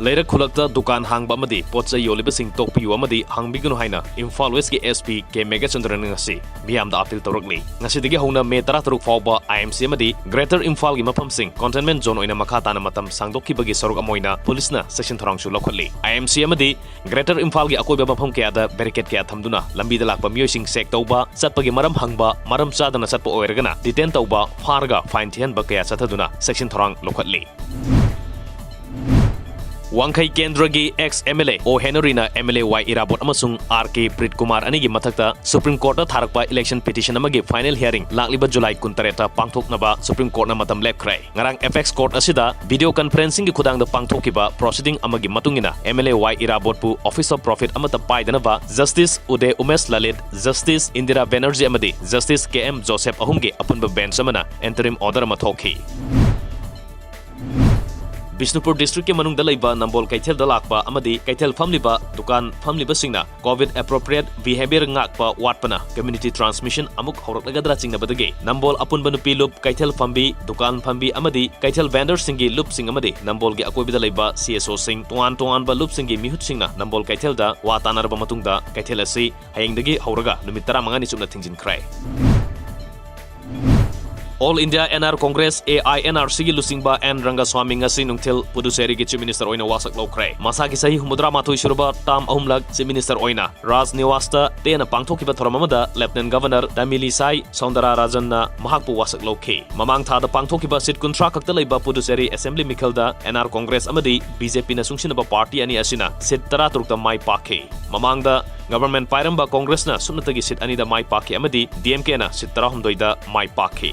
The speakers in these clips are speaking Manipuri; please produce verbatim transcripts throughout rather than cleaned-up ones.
ꯂꯩꯔꯛ ꯈꯨꯜꯂꯛꯇ ꯗꯨꯀꯥꯟ ꯍꯥꯡꯕ ꯑꯃꯗꯤ ꯄꯣꯠ ꯆꯩ ꯌꯣꯜꯂꯤꯕꯁꯤꯡ ꯇꯣꯛꯄꯤꯌꯨ ꯑꯃꯗꯤ ꯍꯥꯡꯕꯤꯒꯅꯨ ꯍꯥꯏꯅ ꯏꯝꯐꯥꯜ ꯋꯦꯁꯀꯤ SP ꯀꯦ ꯃꯦꯘꯆꯟꯗ꯭ꯔꯅ ꯉꯁꯤ ꯃꯤꯌꯥꯝꯗ ꯑꯥꯄꯤꯜ ꯇꯧꯔꯛꯂꯤ꯫ ꯉꯁꯤꯗꯒꯤ ꯍꯧꯅ ꯃꯦ ꯇꯔꯥꯇꯔꯨꯛ ꯐꯥꯎꯕ IMC ꯑꯃꯗꯤ Greater ꯏꯝꯐꯥꯜꯒꯤ ꯃꯐꯝꯁꯤꯡ containment zone ꯑꯣꯏꯅ ꯃꯈꯥ ꯇꯥꯅ ꯃꯇꯝ ꯁꯥꯡꯗꯣꯛꯈꯤꯕꯒꯤ ꯁꯔꯨꯛ ꯑꯃ ꯑꯣꯏꯅ ꯄꯨꯂꯤꯁꯅ ꯆꯦꯛꯁꯤꯟ ꯊꯧꯔꯥꯡꯁꯨ ꯂꯧꯈꯠꯂꯤ꯫ IMC ꯑꯃꯗꯤ Greater ꯏꯝꯐꯥꯜꯒꯤ ꯑꯀꯣꯏꯕ ꯃꯐꯝ ꯀꯌꯥꯗ barricade ꯀꯌꯥ ꯊꯝꯗꯨꯅ ꯂꯝꯕꯤꯗ ꯂꯥꯛꯄ ꯃꯤꯑꯣꯏꯁꯤꯡ check ꯇꯧꯕ, ꯆꯠꯄꯒꯤ ꯃꯔꯝ ꯍꯪꯕ, ꯃꯔꯝ ꯆꯥꯗꯅ ꯆꯠꯄ ꯑꯣꯏꯔꯒꯅ detain ꯇꯧꯕ, ꯐꯥꯔꯒ fine ꯊꯤꯍꯟꯕ ꯀꯌꯥ ꯆꯠꯊꯗꯨꯅ ꯆꯦꯛꯁꯤꯟ ꯊꯧꯔꯥꯡ ꯂꯧꯈꯠꯂꯤ꯫ ꯋꯥꯡꯈꯩ ꯀꯦꯟꯗ꯭ꯔꯒꯤ ex MLA ꯑꯣ ꯍꯦꯅꯔꯤꯅ MLA ꯋꯥꯏ ꯏꯔꯥꯕꯣꯠ ꯑꯃꯁꯨꯡ RK ꯄ꯭ꯔꯤꯠ ꯀꯨꯃꯥꯔ ꯑꯅꯤꯒꯤ ꯃꯊꯛꯇ Supreme Courtꯇ ꯊꯥꯔꯛꯄ election petition ꯑꯃꯒꯤ final hearing ꯂꯥꯛꯂꯤꯕ July ꯀꯨꯟꯇꯔꯦꯠꯇ ꯄꯥꯡꯊꯣꯛꯅꯕ Supreme Courtꯅ ꯃꯇꯝ ꯂꯦꯞꯈ꯭ꯔꯦ꯫ ꯉꯔꯥꯡ apex court ꯑꯁꯤꯗ video conferencingꯒꯤ ꯈꯨꯠꯊꯥꯡꯗ ꯄꯥꯡꯊꯣꯛꯈꯤꯕ proceeding ꯑꯃꯒꯤ ꯃꯇꯨꯡ ꯏꯟꯅ MLA Y ꯏꯔꯥꯕꯣꯠꯄꯨ office of profit ꯑꯃꯠꯇ ꯄꯥꯏꯗꯅꯕ Justice ꯎꯗꯦ ꯎꯃꯦꯁ ꯂꯂꯤꯠ, Justice ꯏꯟꯗꯤꯔꯥ ꯕꯦꯅꯔꯖꯤ ꯑꯃꯗꯤ Justice ꯀꯦ ꯑꯦꯝ ꯖꯣꯁꯦꯐ ꯑꯍꯨꯝꯒꯤ ꯑꯄꯨꯟꯕ bench ꯑꯃꯅ interim order ꯑꯃ ꯊꯣꯛꯈꯤ꯫ ꯕꯤꯁꯅꯨꯄꯨꯔ districtꯀꯤ ꯃꯅꯨꯡꯗ ꯂꯩꯕ ꯅꯝꯕꯣꯜ ꯀꯩꯊꯦꯜꯗ ꯂꯥꯛꯄ ꯑꯃꯗꯤ ꯀꯩꯊꯦꯜ ꯐꯝꯂꯤꯕ ꯗꯨꯀꯥꯟ ꯐꯝꯂꯤꯕꯁꯤꯡꯅ COVID appropriate behavior ꯉꯥꯛꯄ ꯋꯥꯠꯄꯅ community transmission ꯑꯃꯨꯛ ꯍꯧꯔꯛꯂꯒꯗ꯭ꯔꯥ ꯆꯤꯡꯅꯕꯗꯒꯤ ꯅꯝꯕꯣꯜ ꯑꯄꯨꯟꯕ ꯅꯨꯄꯤ ꯂꯨꯞ, ꯀꯩꯊꯦꯜ ꯐꯝꯕꯤ, ꯗꯨꯀꯥꯟ ꯐꯝꯕꯤ ꯑꯃꯗꯤ ꯀꯩꯊꯦꯜ vendorꯁꯤꯡꯒꯤ ꯂꯨꯞꯁꯤꯡ ꯑꯃꯗꯤ ꯅꯝꯕꯣꯜꯒꯤ ꯑꯀꯣꯏꯕꯗ ꯂꯩꯕ CSOꯁꯤꯡ, ꯇꯣꯉꯥꯟ ꯇꯣꯉꯥꯟꯕ ꯂꯨꯞꯁꯤꯡꯒꯤ ꯃꯤꯍꯨꯠꯁꯤꯡꯅ ꯅꯝꯕꯣꯜ ꯀꯩꯊꯦꯜꯗ ꯋꯥ ꯇꯥꯅꯔꯕ ꯃꯇꯨꯡꯗ ꯀꯩꯊꯦꯜ ꯑꯁꯤ ꯍꯌꯦꯡꯗꯒꯤ ꯍꯧꯔꯒ ꯅꯨꯃꯤꯠ ꯇꯔꯥꯃꯉꯥꯅꯤ ꯆꯨꯞꯅ ꯊꯤꯡꯖꯤꯟꯈ꯭ꯔꯦ꯫ All India NR Congress, AINRCꯒꯤ ꯂꯨꯆꯤꯡꯕ ꯑꯦꯟ ꯔꯪꯒꯁ꯭ꯋꯥꯃꯤ ꯉꯁꯤ ꯅꯨꯡꯊꯤꯜ ꯄꯨꯗꯨꯆꯦꯔꯤꯒꯤ Chief Minister ꯑꯣꯏꯅ ꯋꯥꯁꯛ ꯂꯧꯈ꯭ꯔꯦ꯫ ꯃꯁꯥꯒꯤ ꯆꯍꯤ ꯍꯨꯝꯐꯨꯇꯔꯥ ꯃꯥꯊꯣꯏ ꯁꯨꯔꯕ term ꯑꯍꯨꯝꯂꯛ Chief Minister ꯑꯣꯏꯅ ꯔꯥꯖ ꯅꯤꯋꯥꯁꯇ ꯇꯦꯟꯅ ꯄꯥꯡꯊꯣꯛꯈꯤꯕ ꯊꯧꯔꯝ ꯑꯃꯗ Lieutenant Governor ꯇꯥꯃꯤꯂꯤꯁꯥꯏ ꯁꯧꯟꯗꯔꯥꯔꯥꯖꯟꯅ ꯃꯍꯥꯛꯄꯨ ꯋꯥꯁꯛ ꯂꯧꯈꯤ꯫ ꯃꯃꯥꯡ ꯊꯥꯗ ꯄꯥꯡꯊꯣꯛꯈꯤꯕ seat ꯀꯨꯟꯊ꯭ꯔꯥ ꯈꯛꯇ ꯂꯩꯕ ꯄꯨꯗꯨꯆꯦꯔꯤ Assembly ꯃꯤꯈꯜꯗ NR Congress ꯑꯃꯗꯤ BJPꯅ ꯆꯨꯡꯁꯤꯟꯅꯕ party ꯑꯅꯤ ꯑꯁꯤꯅ seat ꯇꯔꯥꯇꯔꯨꯛꯇ ꯃꯥꯏ ꯄꯥꯛꯈꯤ꯫ ꯃꯃꯥꯡꯗ government ꯄꯥꯏꯔꯝꯕ Congressꯅ ꯁꯨꯞꯅꯇꯒꯤ seat ꯑꯅꯤꯗ ꯃꯥꯏ ꯄꯥꯛꯈꯤ ꯑꯃꯗꯤ DMKꯅ seat ꯇꯔꯥꯍꯨꯝꯗꯣꯏꯗ ꯃꯥꯏ ꯄꯥꯛꯈꯤ꯫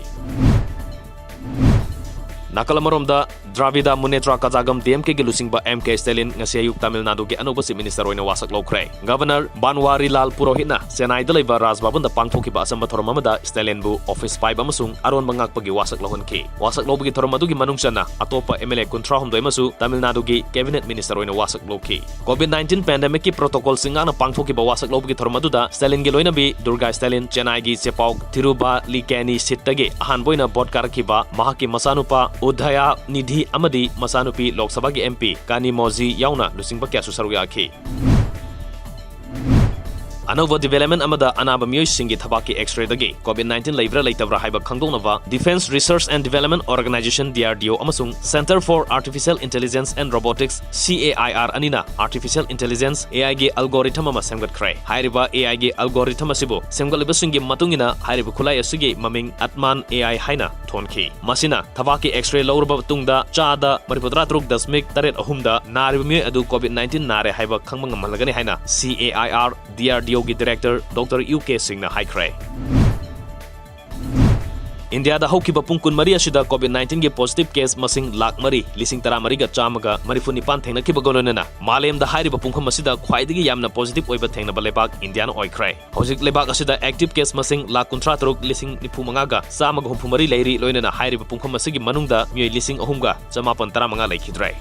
ꯅꯥꯀꯜ ꯑꯃꯔꯣꯝꯗ, ꯗ꯭ꯔꯥꯕꯤꯗ ꯃꯨꯅꯦꯇ꯭ꯔꯥ ꯀꯖꯥꯒꯝ DMKꯒꯤ ꯂꯨꯆꯤꯡꯕ ꯑꯦꯝ ꯀꯦ ꯁ꯭ꯇꯦꯂꯤꯟ ꯉꯁꯤ ꯑꯌꯨꯛ ꯇꯥꯃꯤꯜ ꯅꯥꯗꯨꯒꯤ ꯑꯅꯧꯕ Chief Minister ꯑꯣꯏꯅ ꯋꯥꯁꯛ ꯂꯧꯈ꯭ꯔꯦ꯫ Governor ꯕꯥꯟꯋꯥꯔꯤꯂꯥꯜ ꯄꯨꯔꯣꯍꯤꯠꯅ ꯆꯦꯟꯅꯥꯏꯗ ꯂꯩꯕ ꯔꯥꯖ ꯚꯕꯟꯗ ꯄꯥꯡꯊꯣꯛꯈꯤꯕ ꯑꯆꯝꯕ ꯊꯧꯔꯝ ꯑꯃꯗ ꯁ꯭ꯇꯦꯂꯤꯟꯕꯨ office ꯄꯥꯏꯕ ꯑꯃꯁꯨꯡ ꯑꯔꯣꯟꯕ ꯉꯥꯛꯄꯒꯤ ꯋꯥꯁꯛ ꯂꯧꯍꯟꯈꯤ꯫ ꯋꯥꯁꯛ ꯂꯧꯕꯒꯤ ꯊꯧꯔꯝ ꯑꯗꯨꯒꯤ ꯃꯅꯨꯡ ꯆꯟꯅ ꯑꯇꯣꯞꯄ MLA ꯀꯨꯟꯊ꯭ꯔꯥꯍꯨꯝꯗꯣꯏ ꯑꯃꯁꯨ ꯇꯥꯃꯤꯜ ꯅꯥꯗꯨꯒꯤ Cabinet Minister ꯑꯣꯏꯅ ꯋꯥꯁꯛ ꯂꯧꯈꯤ꯫ COVID nineteen pandemicꯀꯤ protocolꯁꯤꯡ ꯉꯥꯛꯅ ꯄꯥꯡꯊꯣꯛꯈꯤꯕ ꯋꯥꯁꯛ ꯂꯧꯕꯒꯤ ꯊꯧꯔꯝ ꯑꯗꯨꯗ ꯁ꯭ꯇꯦꯂꯤꯟꯒꯤ ꯂꯣꯏꯅꯕꯤ ꯗꯨꯔꯒꯥ ꯁ꯭ꯇꯦꯂꯤꯟ, ꯆꯦꯟꯅꯥꯏꯒꯤ ꯆꯦꯄꯥꯎ ꯊꯤꯔꯨꯕꯥꯂꯤꯀꯦꯅꯤ seatꯇꯒꯤ ꯑꯍꯥꯟꯕ ꯑꯣꯏꯅ vote ꯀꯥꯔꯛꯈꯤꯕ ꯃꯍꯥꯛꯀꯤ ꯃꯆꯥꯅꯨꯄꯥ ꯎꯗꯌꯥꯅꯤꯙꯤ ꯑꯃꯗꯤ ꯃꯆꯥꯅꯨꯄꯤ ꯂꯣꯛ ꯁꯚꯥꯒꯤ M P ꯀꯥꯅꯤꯃꯣꯖꯤ ꯌꯥꯎꯅ ꯂꯨꯆꯤꯡꯕ ꯀꯌꯥꯁꯨ ꯁꯔꯨꯛ ꯌꯥꯈꯤ꯫ ꯑꯅꯧꯕ development ꯑꯃꯗ ꯑꯅꯥꯕ ꯃꯤꯑꯣꯏꯁꯤꯡꯒꯤ ꯊꯕꯥꯛꯀꯤ X-rayꯗꯒꯤ COVID nineteen ꯂꯩꯕ꯭ꯔꯥ ꯂꯩꯇꯕ꯭ꯔꯥ ꯍꯥꯏꯕ ꯈꯪꯗꯣꯛꯅꯕ Defence Research and Development Organisation, D R D O, ꯑꯃꯁꯨꯡ Centre for Artificial Intelligence and Robotics, C A I R, ꯑꯅꯤꯅ artificial intelligence, A I ꯒꯤ algorithm ꯑꯃ ꯁꯦꯝꯒꯠꯈ꯭ꯔꯦ꯫ ꯍꯥꯏꯔꯤꯕ A I ꯒꯤ algorithm ꯑꯁꯤꯕꯨ ꯁꯦꯝꯒꯠꯂꯤꯕꯁꯤꯡꯒꯤ ꯃꯇꯨꯡ ꯏꯟꯅ ꯍꯥꯏꯔꯤꯕ ꯈꯨꯠꯂꯥꯏ ꯑꯁꯤꯒꯤ ꯃꯃꯤꯡ Atman A I ꯍꯥꯏꯅ ꯊꯣꯟꯈꯤ꯫ ꯃꯁꯤꯅ ꯊꯕꯥꯛꯀꯤ X-ray ꯂꯧꯔꯕ ꯃꯇꯨꯡꯗ ꯆꯥꯗ ꯃꯔꯤꯐꯨꯇꯔꯥ ꯇꯔꯨꯛ ꯗꯁꯃꯤꯛ ꯇꯔꯦꯠ ꯑꯍꯨꯝꯗ ꯅꯥꯔꯤꯕ ꯃꯤꯑꯣꯏ ꯑꯗꯨ COVID nineteen ꯅꯥꯔꯦ ꯍꯥꯏꯕ ꯈꯪꯕ ꯉꯝꯍꯜꯂꯒꯅꯤ ꯍꯥꯏꯅ C A I R D R D O ꯒꯤ director Doctor U K ꯁꯤꯡꯅ ꯍꯥꯏꯈ꯭ꯔꯦ꯫ ꯏꯟꯗꯤꯌꯥꯗ ꯍꯧꯈꯤꯕ ꯄꯨꯡ ꯀꯨꯟꯃꯔꯤ ꯑꯁꯤꯗ COVID nineteen ꯒꯤ positive case ꯃꯁꯤꯡ ꯂꯥꯈ ꯃꯔꯤ, ꯂꯤꯁꯤꯡ ꯇꯔꯥꯃꯔꯤꯒ ꯆꯥꯝꯃꯒ ꯃꯔꯤꯐꯨ ꯅꯤꯄꯥꯟ ꯊꯦꯡꯅꯈꯤꯕꯒ ꯂꯣꯏꯅꯅ ꯃꯥꯂꯦꯝꯗ ꯍꯥꯏꯔꯤꯕ ꯄꯨꯡꯐꯝ ꯑꯁꯤꯗ ꯈ꯭ꯋꯥꯏꯗꯒꯤ ꯌꯥꯝꯅ positive ꯑꯣꯏꯕ ꯊꯦꯡꯅꯕ ꯂꯩꯕꯥꯛ ꯏꯟꯗꯤꯌꯥꯅ ꯑꯣꯏꯈ꯭ꯔꯦ꯫ ꯍꯧꯖꯤꯛ ꯂꯩꯕꯥꯛ ꯑꯁꯤꯗ active case ꯃꯁꯤꯡ ꯂꯥꯈ ꯀꯨꯟꯊ꯭ꯔꯥ ꯇꯔꯨꯛ, ꯂꯤꯁꯤꯡ ꯅꯤꯐꯨ ꯃꯉꯥꯒ ꯆꯥꯝꯃꯒ ꯍꯨꯝꯐꯨ ꯃꯔꯤ ꯂꯩꯔꯤ, ꯂꯣꯏꯅꯅ ꯍꯥꯏꯔꯤꯕ ꯄꯨꯡꯐꯝ ꯑꯁꯤꯒꯤ ꯃꯅꯨꯡꯗ ꯃꯤꯑꯣꯏ ꯂꯤꯁꯤꯡ ꯑꯍꯨꯝꯒ ꯆꯃꯥꯄꯟ ꯇꯔꯥꯃꯉꯥ ꯂꯩꯈꯤꯗ꯭ꯔꯦ꯫